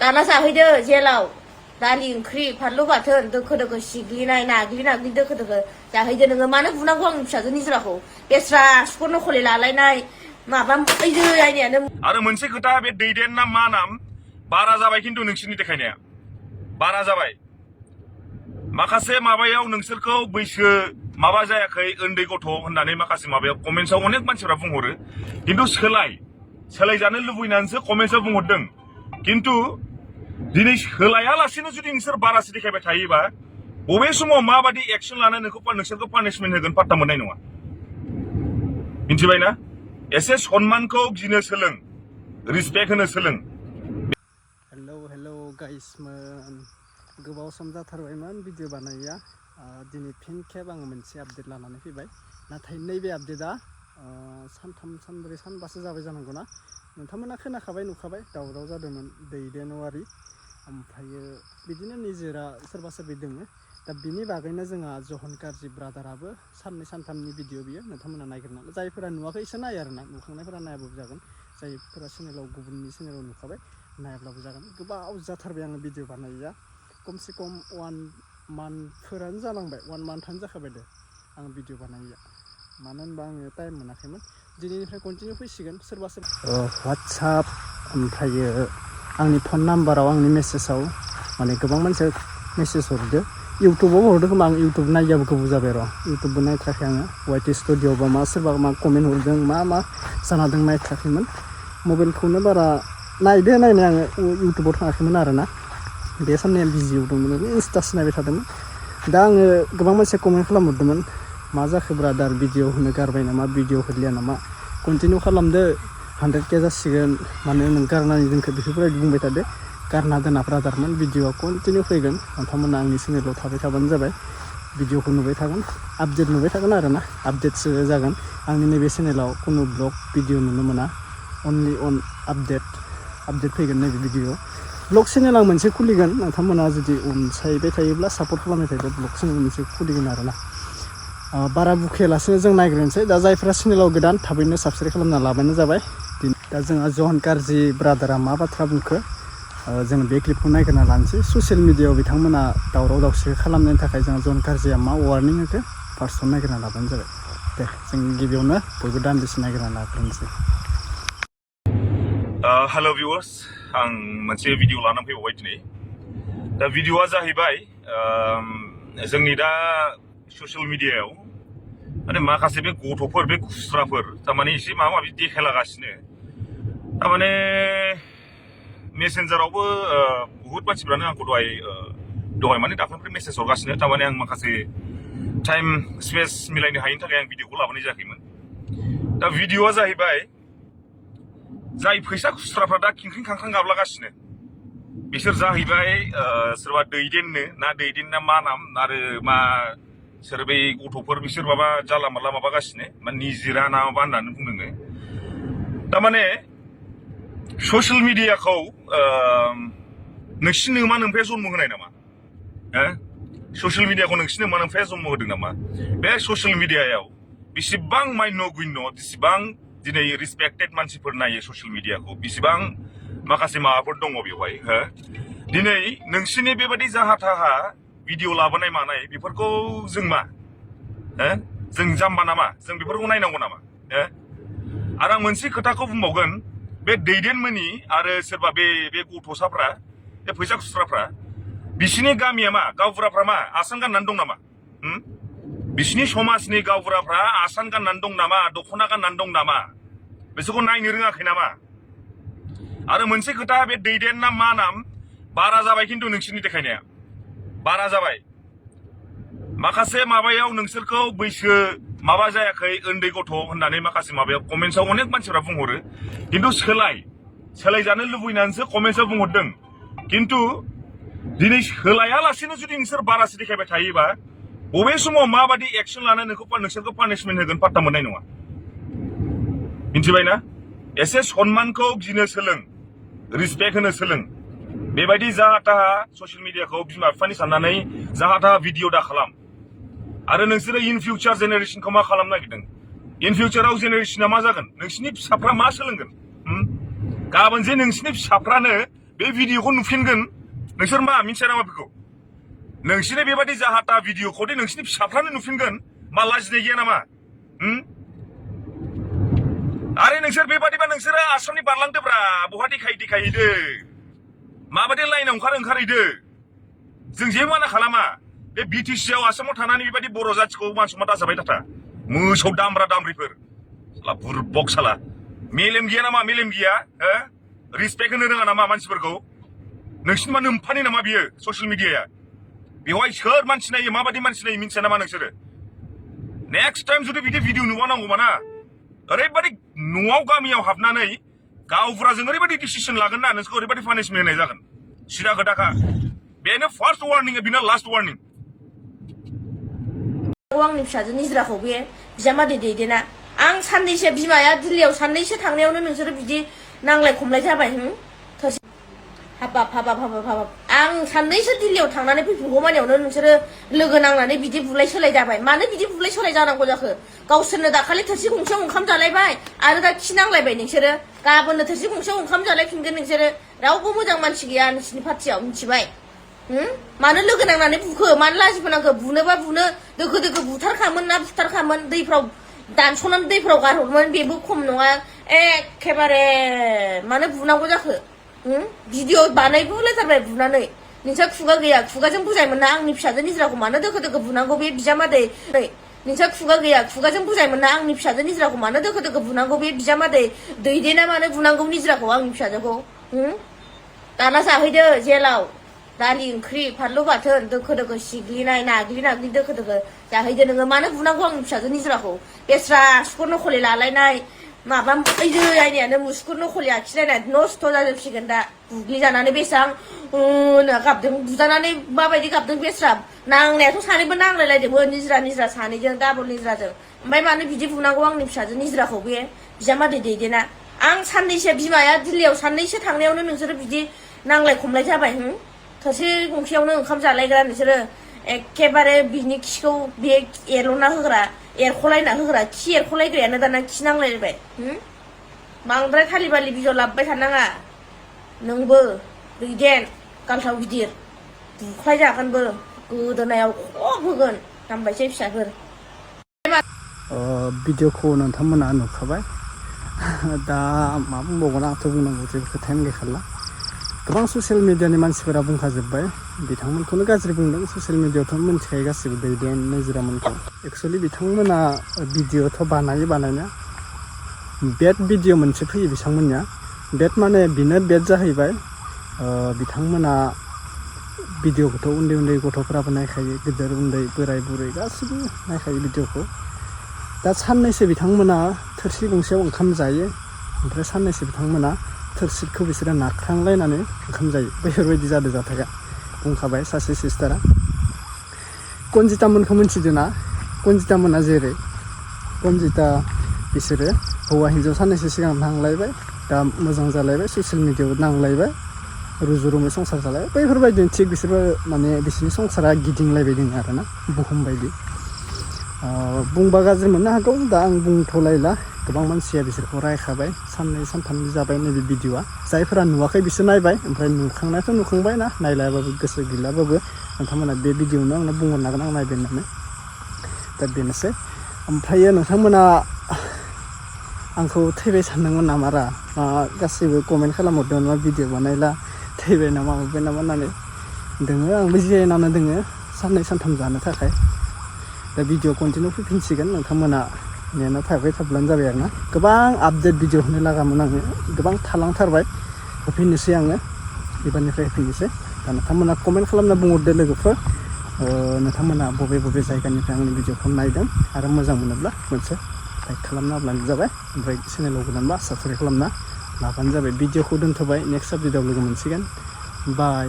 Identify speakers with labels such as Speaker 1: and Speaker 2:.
Speaker 1: दाना जाहैदो जेलाव दालि ओंख्रि फानलु बाथोन दोखो दोखो सिग्लिनाय नाग्लि दोखो दोखो जाहैदो नोङो मानो बुनांगौ आंनि फिसाजो निजोराखौ बेस्रा सुखर नखले लालायनाय माबा फैदो आइनियानो
Speaker 2: आरो मोनसे खोथा बे दैदेन ना मा नाम बारा जाबाय खिन्थु नोंसोरनि देखायनाया बारा जाबाय माखासे माबायाव नोंसोरखौ बैसो माबा जायाखै उन्दै गथ' होननानै माखासे माबायाव कमेन्ट्सआव अनेक मानसिफोरा बुंहरो खिन्थु सोलायजानो लुबैनानैसो कमेन्ट्सआव बुंहरदों खिन्थु दिनै सोलायालासेनो जुदि नोंसोर बारासो देखायबाय थायोबा बबे समाव माबादि एक्सन लानो नोंसोरखौ पानिशमेन्ट होगोन पात्ता मोननाय नङा मिन्थिबायना एसे सन्मानखौ गिनो सोलों रिसपेक्ट होनो सोलों
Speaker 3: हेलौ गाइसमोन गोबाव सम जाथारबायमोन भिडिअ बानायया दिनै फिन खेब आङो मोनसे आपडेट लानानै फैबाय नाथाय नैबे आपडेटआ सानथाम सानब्रै सानबासो जाबाय जानांगौना नोंथांमोना खोनाखाबाय नुखाबाय दावराव जादोंमोन दैदेनवारि ओमफ्रायो बिदिनो निजोरा सोरबा सोरबि दोङो दा बिनि बागैनो जोंहा जहन गारजि ब्रादाराबो साननै सानथामनि भिडिअ बियो नोंथांमोना नागिरना जायफोरा नुवाखै इसो नाय आरोना नुखांनायफोरा नायाबाबो जागोन जायफोरा चेनेलाव गुबुननि चेनेलाव नुखाबाय नायाब्लाबो जागोन गोबाव जाथारबाय आङो भिडिअ बानायया खमसे खम 1 मान्थफोरानो जालांबाय 1 मान्थानो जाखाबाय दे आं भिडिअ बानायया मानो होनबा आङो टाइम मोनाखैमोन दिनैनिफ्राय कन्टिनिउ फैसिगोन सोरबा वाट्सएप ओमफ्रायो आंनि फन नाम्बाराव आंनि मेसेजाव माने गोबां मानसिया मेसेज हरदो इउटुबाव हरदो खोमा आं इउटुब नाययाबो गोबाव जाबाय र' इउटुबबो नायथाराखै आङो वाइटि स्टुडिअ'बा मा सोरबा मा कमेन्ट हरदों मा जानादों नायथाराखैमोन मबाइलखौनो बारा नायदो नायनाय आङो इउटुबाव थाङाखैमोन आरोना बे साननैया बिजियाव दंमोन इन्स्टासो नायबाय थादोंमोन दा आङो गोबां मानसिया कमेन्ट खालामहरदोंमोन मा जाखो ब्रादार भिडिअ होनो गारबाय नामा भिडिअ होलिया नामा कन्टिनिउ खालामदो 100K जासिगोन मानो नों गारनानै दोनखो बेफोरबायदि बुंबाय थादो गारना दोना ब्रादारमोन भिडिअआ कन्टिनिउ फैगोन नोंथांमोना आंनि चेनेलाव थाबाय थाबानो जाबाय भिडिअखौ नुबाय थागोन आपडेट नुबाय थागोन आरोना आपडेटसो जागोन आंनि नैबे चेनेलाव खुनु ब्लग भिडिअ नुनो मोना अनलि अन आपडेट फैगोन नैबे भिडिअ ब्लग चेनेल आं मोनसे खुलिगोन नोंथांमोना जुदि अनसायबाय थायोब्ला सापर्ट खालामबाय थायोब्ला ब्लग चेनेल मोनसे खुलिगोन आरोना बारा बुखायालासेनो जों नायग्रोनोसै दा जायफ्रा चेनेलाव गोदान थाबैनो साबस्क्राइब खालामना लाबानो जाबाय दा जोंहा जहन गारजि ब्रादारा मा बाथ्रा बुंखो जों बे क्लिपखौ नायग्रोना लानोसै ससियेल मिडियायाव बिथांमोना दावराव दावसि खालामनायनि थाखाय जोंहा जहन गारजिया मा वार्निं होखो फार्स्टआव नायग्रोना लाबानो जाबाय दे जों गिबियावनो बयबो दान्दिसे नायग्रोना लाग्रोनोसै
Speaker 2: हेल' भिउवार्स आं मोनसे भिडिअ लानानै फैबावबाय दिनै दा भिडिअआ जाहैबाय जोंनि दा ससियेल मिडियायाव माने माखासे बे गथ'फोर बे खुस्राफोर थारमाने एसे माबा माबि देखायलागासिनो थारमाने मेसेन्जारावबो बुहुत मानसिफ्रानो आंखौ दहाय माने दाखालिनिफ्राय मेसेज हरगासिनो थारमाने आं माखासे टाइम स्पेस मिलायनो हायिनि थाखाय आं भिडिअखौ लाबोनाय जायाखैमोन दा भिडिअआ जाहैबाय जाय फैसा खुस्राफ्रा दा खिंख्रिं खांख्रां गाबलागासिनो बिसोर जाहैबाय सोरबा दैदेनना मा नाम आरो मा सोर बै गथ'फोर बिसोर माबा जाला माला माबागासिनो मा निजिरा ना माबा होननानै बुंदोंनो थारमाने ससियेल मिडियाखौ नोंसिनो मा नोमफाया जन्म होनाय नामा ससियेल मिडियाखौ नोंसिनो मा नोमफाया जन्म होदों नामा बे ससियेल मिडियायाव बेसेबां मायन' गुयन' बेसेबां दिनै रिसपेक्टेड मानसिफोर नायो ससियेल मिडियाखौ बेसेबां माखासे माबाफोर दङ बेवहाय दिनै नोंसिनि बेबायदि जाहा थाहा भिडिअ लाबोनाय मानाय बेफोरखौ जों मा जों जाम्बा नामा जों बेफोरखौ नायनांगौ नामा आरो आं मोनसे खोथाखौ बुंबावगोन बे दैदेनमोननि आरो सोरबा बे गथ'साफ्रा बे फैसा खुस्राफ्रा बिसिनि गामिया मा गावबुराफ्रा मा आसान गाननानै दं नामा बिसिनि समाजनि गावबुराफ्रा आसान गाननानै दं नामा दख'ना गाननानै दं नामा बिसोरखौ नायनो रोङाखै नामा आरो मोनसे खोथा बे दैदेन ना मा नाम बारा जाबाय खिन्थु नोंसोरनि देखायनाया बारा जाबाय माखासे माबायाव नोंसोरखौ बैसो माबा जायाखै उन्दै गथ' होननानै माखासे माबायाव कमेन्ट्सआव अनेक मानसिफ्रा बुंहरो खिन्थु सोलायजानो लुबैनानैसो कमेन्ट्सआव बुंहरदों खिन्थु दिनै सोलायालासेनो जुदि नोंसोर बारासो देखायबाय थायोबा बबे समाव माबादि एक्सन लानो नोंसोरखौ पानिशमेन्ट होगोन पात्ता मोननाय नङा मिन्थिबायना एसे सन्मानखौ गिनो सोलों रिसपेक्ट होनो सोलों बेबायदि जाहा थाहा ससियेल मिडियाखौ बिमा बिफानि साननानै जाहा थाहा भिडिअ दा खालाम आरो नोंसोरो इन फिउचार जेनेरेसनखौ मा खालामनो नागिरदों इन फिउचाराव जेनेरेसना मा जागोन नोंसिनि फिसाफ्रा मा सोलोंगोन गाबोन जे नोंसिनि फिसाफ्रानो बे भिडिअखौ नुफिनगोन नोंसोर मा मिथिया नामा बेखौ नोंसिनि बेबादि जाहाथा भिडिअखौ दि नोंसिनि फिसाफ्रानो नुफिनगोन मा लाजिनाय गैया नामा आरे नोंसोर बेबादिबा नोंसोरो आसामनि बारलांदोब्रा बहा देखायहैदो माबादि लाइनाव ओंखारहैदो जों जेबो माना खालामा बे बिटिसि आव आसामाव थानानै बेबादि बर' जाथिखौ मानसुमा दाजाबाय थाथा मोसौ दामब्रा दामब्रिफोर साला बुरबक साला मेलेम गैया नामा मेलेम गैया हो रिसपेक्ट होनो रोङा नामा मानसिफोरखौ नोंसिनि मा नोम्फानि नामा बियो ससियेल मिडियाया बेवहाय सोर मानसि नायो माबादि मानसि नायो मिथिया नामा नोंसोरो नेक्स्ट टाइम जुदि बिदि भिडिअ नुबावनांगौबा ना ओरैबादि न'आव गामियाव हाबनानै गावफोराजों ओरैबादि डिसिसन लागोन ना नोंसोरखौ ओरैबादि पानिशमेन्ट होनाय जागोन सिदा खोथाखा बेनो फार्स्ट वार्निं बेनो लास्ट वार्निं
Speaker 1: आंनि फिसाजो निज्राखौ बे बिजामादै दैदेना आं साननैसो बिमाया दिल्लीयाव साननैसो थांनायावनो नोंसोरो बिदि नांलाय खमलाय जाबाय हाबाब आं साननैसो दिल्लीयाव थांनानै फैफिनगौमानियावनो नोंसोरो लोगो नांनानै बिदि बुलाय सोलाय जाबाय मानो बिदि बुलाय सोलाय जानांगौ जाखो गावसोरनो दाखालि थोरसि गंसेयाव ओंखाम जालायबाय आरो दा खि नांलायबाय नोंसोरो गाबोननो थोरसि गंसेयाव ओंखाम जालायफिनगोन नोंसोरो रावबो मोजां मानसि गैया नोंसिनि पार्टियाव मिथिबाय मानो लोगो नांनानै बुखो मानो लाजिबोनांगौ बुनोबा बुनो दोखो दोखो बुथारखामोन ना बुथारखामोन दैफ्राव दानस'नानै दैफ्राव गारहरमोन बेबो खम नङा एखेबारे मानो बुनांगौ जाखो भिडिअ बानायबोलायथारबाय बुनानै नोंसा खुगा गैया खुगाजों बुजायमोन ना आंनि फिसाजो निज्राखौ मानो दोखो दोखो बुनांगौ बे बिजामादै नोंसा खुगा गैया खुगाजों बुजायमोन ना आंनि फिसाजो निज्राखौ मानो दोखो दोखो बुनांगौ बे बिजामादै दैदेना मानो बुनांगौ निज्राखौ आंनि फिसाजोखौ दाना जाहैदो जेलाव दालि ओंख्रि फानलु बाथोन दोखो दोखो सिग्लिनाय नाग्लि दोखो दोखो जाहैदो नोङो मानो बुनांगौ आंनि फिसाजो निज्राखौ बेस्रा सुखर नखलि लालायनाय माबा फैदो आइनियानो मुसुखुर नखलि आखिलायनाय नस्थ' जाजोबसिगोन दा बुग्लिजानानै बेसेबां गाबदों बुजानानै माबायदि गाबदों बेस्रा नांनायाथ' सानैबो नांलायलायदोंमोन निज्रा सानैजों डाबल निज्राजों ओमफ्राय मानो बिदि बुनांगौ आंनि फिसाजो निज्राखौ बे बिजामादै दैदेना आं साननैसो बिमाया दिल्लीयाव साननैसो थांनायावनो नोंसोरो बिदि नांलाय खमलाय जाबाय थोरसि गंसेयावनो ओंखाम जालायग्रा नोंसोरो एखेबारे बिनि खिखौ बे एरल'ना होग्रा एरख'लायना होग्रा खि एरख'लायग्रायानो दाना खि नांलायबाय बांद्राय थालिबालि बिजौ लाबबाय थानाङा नोंबो दैदेन गालथाव गिदिर बुख्लाय जागोनबो गोदोनायाव खब होगोन हामबायसै फिसाफोर
Speaker 3: भिडिअखौ नोंथांमोना नुखाबाय दा मा बुंबावगोन आंथ' बुंनांगौ जेबो खोथायानो गैखाला गोबां ससियेल मिडियानि मानसिफोरा बुंखाजोब्बाय बिथांमोनखौनो गाज्रि बुंदों ससियेल मिडियायावथ' मिन्थिखायो गासिबो दैदेन निज्रामोनखौ एक्सुवेलि बिथांमोना भिडिअथ' बानायनाया बेड भिडिअ मोनसे फैयो बिथांमोननिया बेड माने बिनो बेड जाहैबाय बिथांमोना भिडिअखौथ' उन्दै गथ'फोराबो नायखायो गिदिर उन्दै बोराय बुरै गासिबो नायखायो भिडिअखौ दा साननैसो बिथांमोना थोरसि गंसेयाव ओंखाम जायो ओमफ्राय साननैसो बिथांमोना थोरसिखौ बिसोरो नाख्रांलायनानै ओंखाम जायो बेफोरबायदि जादों जाथाया बुंखाबाय सासे सिस्टारा कनजितामोनखौ मिथिदों ना कनजितामोना जेरै कनजिता बिसोरो हौवा हिन्जाव साननैसो सिगां नांलायबाय दा मोजां जालायबाय ससियेल मिडियायाव नांलायबाय रुजु रुमै संसार जालायबाय बैफोरबायदिनो थिग बिसोरबो माने बिसोरनि संसारा गिदिंलायबाय दङ आरोना बुहुम बायदि बुंबा गाज्रि मोननो हागौ दा आं बुंथ'लायला गोबां मानसिया बिसोरखौ रायखाबाय साननै सानथामनि जाबाय नैबे भिडिअआ जायफोरा नुवाखै बिसोर नायबाय ओमफ्राय नुखांनायाथ' नुखांबाय ना नायलायाबाबो गोसो गैलाबाबो नोंथांमोना बे भिडिअआवनो आंनो बुंहरनो हागोन आं नायदों होननानै दा बेनोसै ओमफ्रायो नोंथांमोना आंखौ थैबाय सानदोंमोन नामारा गासैबो कमेन्ट खालामहरदोंमोन मा भिडिअ बानायला थैबाय नामा माबाय नामा होननानै दोङो आंबो जिरायनानै दोङो साननै सानथाम जानो थाखाय दा भिडिअ कन्टिनिउ फैफिनसिगोन नोंथांमोना नेना थाबाय थाब्लानो जाबाय आरोना गोबां आपडेट भिडिअ होनो लागामोन आङो गोबां थालांथारबाय होफिननोसै आङो एबारनिफ्राय होफिननोसै दा नोंथांमोना कमेन्ट खालामना बुंहरदो लोगोफोर नोंथांमोना बबे जायगानिफ्राय आंनि भिडिअखौ नायदों आरो मोजां मोनोब्ला मोनसे लाइक खालामना होब्लानो जाबाय ओमफ्राय चेनेलाव गोदानबा साबस्क्राइब खालामना लाबानो जाबाय भिडिअखौ दोनथ'बाय नेक्स्ट आपडेटआव लोगो मोनसिगोन बाय